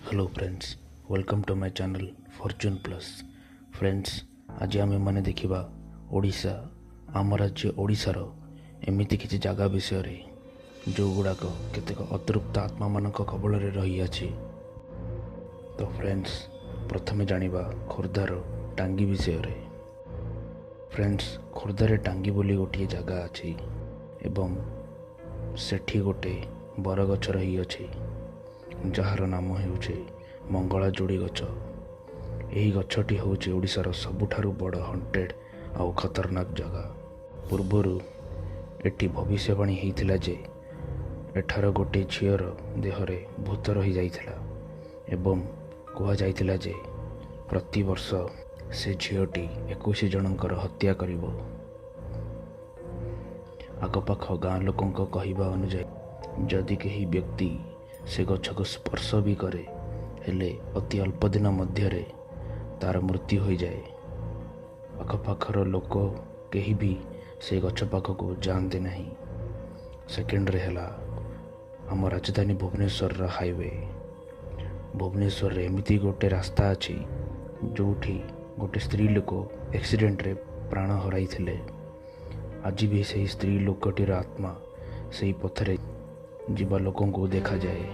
Hello friends, welcome to my channel Fortune Plus. Friends, ଆଜି ଆମେମାନେ ଦେଖିବା ଓଡ଼ିଶା, ଆମ ରାଜ୍ୟ ଓଡ଼ିଶାର ଏମିତି କିଛି ଜାଗା ବିଷୟରେ, ଯେଉଁଗୁଡ଼ାକ କେତେକ ଅତୃପ୍ତ ଆତ୍ମାମାନଙ୍କ କବଳରେ ରହିଅଛି। ତ ଫ୍ରେଣ୍ଡସ୍, ପ୍ରଥମେ ଜାଣିବା ଖୋର୍ଦ୍ଧାର ଟାଙ୍ଗି ବିଷୟରେ। ଫ୍ରେଣ୍ଡସ୍, ଖୋର୍ଦ୍ଧାରେ ଟାଙ୍ଗି ବୋଲି ଗୋଟିଏ ଜାଗା ଅଛି ଏବଂ ସେଠି ଗୋଟେ ବରଗଛ ରହିଅଛି, ଯାହାର ନାମ ହେଉଛି ମଙ୍ଗଳା ଯୋଡ଼ି ଗଛ। ଏହି ଗଛଟି ହେଉଛି ଓଡ଼ିଶାର ସବୁଠାରୁ ବଡ଼ ହଣ୍ଟେଡ଼ ଆଉ ଖତରନାକ ଜାଗା। ପୂର୍ବରୁ ଏଠି ଭବିଷ୍ୟବାଣୀ ହେଇଥିଲା ଯେ ଏଠାର ଗୋଟେ ଝିଅର ଦେହରେ ଭୂତ ରହିଯାଇଥିଲା ଏବଂ କୁହାଯାଇଥିଲା ଯେ ପ୍ରତିବର୍ଷ ସେ ଝିଅଟି 21 ଜଣଙ୍କର ହତ୍ୟା କରିବ। ଆଖପାଖ ଗାଁ ଲୋକଙ୍କ କହିବା ଅନୁଯାୟୀ, ଯଦି କେହି ବ୍ୟକ୍ତି ସେ ଗଛକୁ ସ୍ପର୍ଶ ବି କରେ, ହେଲେ ଅତି ଅଳ୍ପ ଦିନ ମଧ୍ୟରେ ତାର ମୃତ୍ୟୁ ହୋଇଯାଏ। ଆଖପାଖର ଲୋକ କେହି ବି ସେ ଗଛ ପାଖକୁ ଯାଆନ୍ତି ନାହିଁ। ସେକେଣ୍ଡରେ ହେଲା ଆମ ରାଜଧାନୀ ଭୁବନେଶ୍ୱରର ହାଇୱେ। ଭୁବନେଶ୍ୱରରେ ଏମିତି ଗୋଟେ ରାସ୍ତା ଅଛି, ଯେଉଁଠି ଗୋଟେ ସ୍ତ୍ରୀ ଲୋକ ଆକ୍ସିଡେଣ୍ଟରେ ପ୍ରାଣ ହରାଇଥିଲେ। ଆଜି ବି ସେହି ସ୍ତ୍ରୀ ଲୋକଟିର ଆତ୍ମା ସେଇ ପଥରେ ଯିବା ଲୋକଙ୍କୁ ଦେଖାଯାଏ।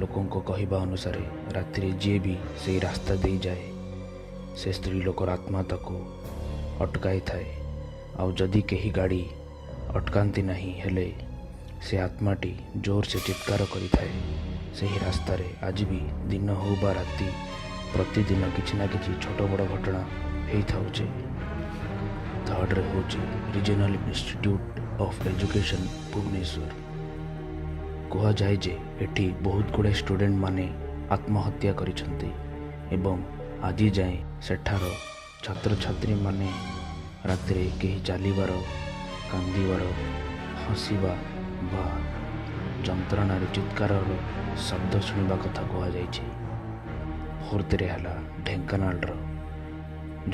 ଲୋକଙ୍କ କହିବା ଅନୁସାରେ, ରାତିରେ ଯିଏ ବି ସେଇ ରାସ୍ତା ଦେଇଯାଏ, ସେ ସ୍ତ୍ରୀ ଲୋକର ଆତ୍ମା ତାକୁ ଅଟକାଇଥାଏ। ଆଉ ଯଦି କେହି ଗାଡ଼ି ଅଟକାନ୍ତି ନାହିଁ, ହେଲେ ସେ ଆତ୍ମାଟି ଜୋରସେ ଚିତ୍କାର କରିଥାଏ। ସେହି ରାସ୍ତାରେ ଆଜି ବି ଦିନ ହେଉ ବା ରାତି, ପ୍ରତିଦିନ କିଛି ନା କିଛି ଛୋଟ ବଡ଼ ଘଟଣା ହେଇଥାଉଛି। ଥାର୍ଡ଼ରେ ହେଉଛି regional institute of education, Bhubaneswar. କୁହାଯାଏ ଯେ ଏଠି ବହୁତ ଗୁଡ଼ାଏ ଷ୍ଟୁଡେଣ୍ଟମାନେ ଆତ୍ମହତ୍ୟା କରିଛନ୍ତି ଏବଂ ଆଜି ଯାଏଁ ସେଠାର ଛାତ୍ରଛାତ୍ରୀମାନେ ରାତିରେ କେହି ଚାଲିବାର, କାନ୍ଦିବାର, ହସିବା ବା ଯନ୍ତ୍ରଣାରେ ଚିତ୍କାରର ଶବ୍ଦ ଶୁଣିବା କଥା କୁହାଯାଇଛି। ଫୋର୍ଥରେ ହେଲା ଢେଙ୍କାନାଳର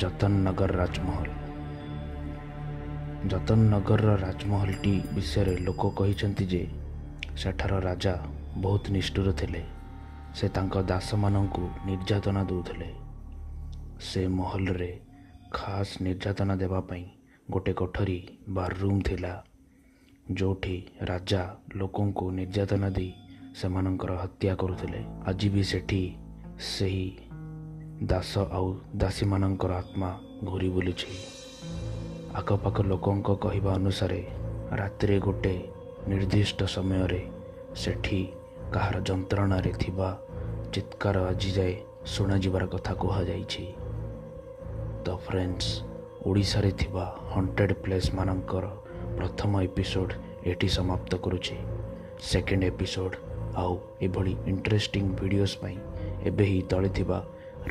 ଯତନ ନଗର ରାଜମହଲ। ଯତନ ନଗରର ରାଜମହଲଟି ବିଷୟରେ ଲୋକ କହିଛନ୍ତି ଯେ ସେଠାର ରାଜା ବହୁତ ନିଷ୍ଠୁର ଥିଲେ। ସେ ତାଙ୍କ ଦାସମାନଙ୍କୁ ନିର୍ଯାତନା ଦେଉଥିଲେ। ସେ ମହଲରେ ଖାସ୍ ନିର୍ଯାତନା ଦେବା ପାଇଁ ଗୋଟେ କୋଠରୀ ବା ରୁମ୍ ଥିଲା, ଯେଉଁଠି ରାଜା ଲୋକଙ୍କୁ ନିର୍ଯାତନା ଦେଇ ସେମାନଙ୍କର ହତ୍ୟା କରୁଥିଲେ। ଆଜି ବି ସେଠି ସେହି ଦାସ ଆଉ ଦାସୀମାନଙ୍କର ଆତ୍ମା ଘୂରି ବୁଲୁଛି। ଆଖପାଖ ଲୋକଙ୍କ କହିବା ଅନୁସାରେ, ରାତିରେ ଗୋଟେ ନିର୍ଦ୍ଦିଷ୍ଟ ସମୟରେ ସେଠି କାହାର ଯନ୍ତ୍ରଣାରେ ଥିବା ଚିତ୍କାର ଆଜି ଯାଏ ଶୁଣାଯିବାର କଥା କୁହାଯାଇଛି। ତ ଫ୍ରେଣ୍ଡସ୍, ଓଡ଼ିଶାରେ ଥିବା ହଣ୍ଟେଡ଼ ପ୍ଲେସ୍ ମାନଙ୍କର ପ୍ରଥମ ଏପିସୋଡ଼ ଏଠି ସମାପ୍ତ କରୁଛି। ସେକେଣ୍ଡ ଏପିସୋଡ଼ ଆଉ ଏଭଳି ଇଣ୍ଟରେଷ୍ଟିଂ ଭିଡ଼ିଓସ୍ ପାଇଁ ଏବେ ହିଁ ତଳେ ଥିବା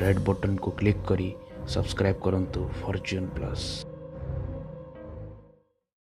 ରେଡ଼୍ ବଟନ୍କୁ କ୍ଲିକ୍ କରି ସବସ୍କ୍ରାଇବ୍ କରନ୍ତୁ ଫର୍ଚ୍ୟୁନ୍ ପ୍ଲସ୍।